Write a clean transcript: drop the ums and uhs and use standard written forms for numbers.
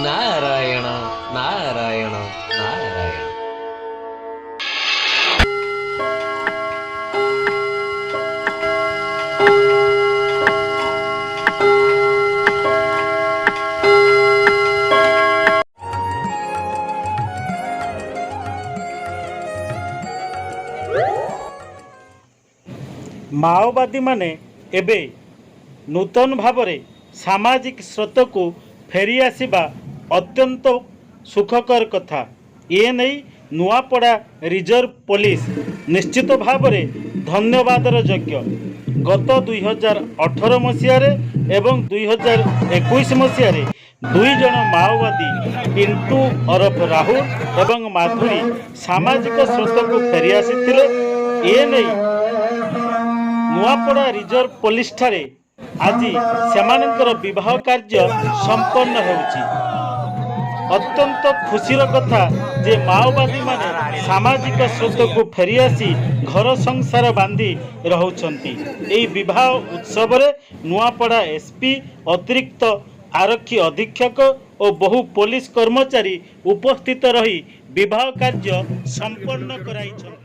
ନାରାୟଣ ନାରାୟଣ ନାରାୟଣ। ମାଓବାଦୀମାନେ ଏବେ ନୂତନ ଭାବରେ ସାମାଜିକ ସ୍ରୋତକୁ ଫେରିଆସିବା ଅତ୍ୟନ୍ତ ସୁଖକର କଥା। ଏ ନେଇ ନୂଆପଡ଼ା ରିଜର୍ଭ ପୋଲିସ ନିଶ୍ଚିତ ଭାବରେ ଧନ୍ୟବାଦର ଯୋଗ୍ୟ। ଗତ 2018 ମସିହାରେ ଏବଂ 2021 ମସିହାରେ ଦୁଇ ଜଣ ମାଓବାଦୀ ପିଣ୍ଟୁ ଓରଫ ରାହୁଲ ଏବଂ ମାଧୁରୀ ସାମାଜିକ ସ୍ରୋତକୁ ଫେରିଆସିଥିଲେ। ଏ ନେଇ ନୂଆପଡ଼ା ରିଜର୍ଭ ପୋଲିସଠାରେ ଆଜି ସେମାନଙ୍କର ବିବାହ କାର୍ଯ୍ୟ ସମ୍ପନ୍ନ ହେଉଛି। ଅତ୍ୟନ୍ତ ଖୁସିର କଥା ଯେ ମାଓବାଦୀମାନେ ସାମାଜିକ ସ୍ରୋତକୁ ଫେରିଆସି ଘର ସଂସାର ବାନ୍ଧି ରହୁଛନ୍ତି। ଏହି ବିବାହ ଉତ୍ସବରେ ନୂଆପଡ଼ା ଏସ୍ପି, ଅତିରିକ୍ତ ଆରକ୍ଷୀ ଅଧୀକ୍ଷକ ଓ ବହୁ ପୋଲିସ କର୍ମଚାରୀ ଉପସ୍ଥିତ ରହି ବିବାହ କାର୍ଯ୍ୟ ସମ୍ପନ୍ନ କରାଇଛନ୍ତି।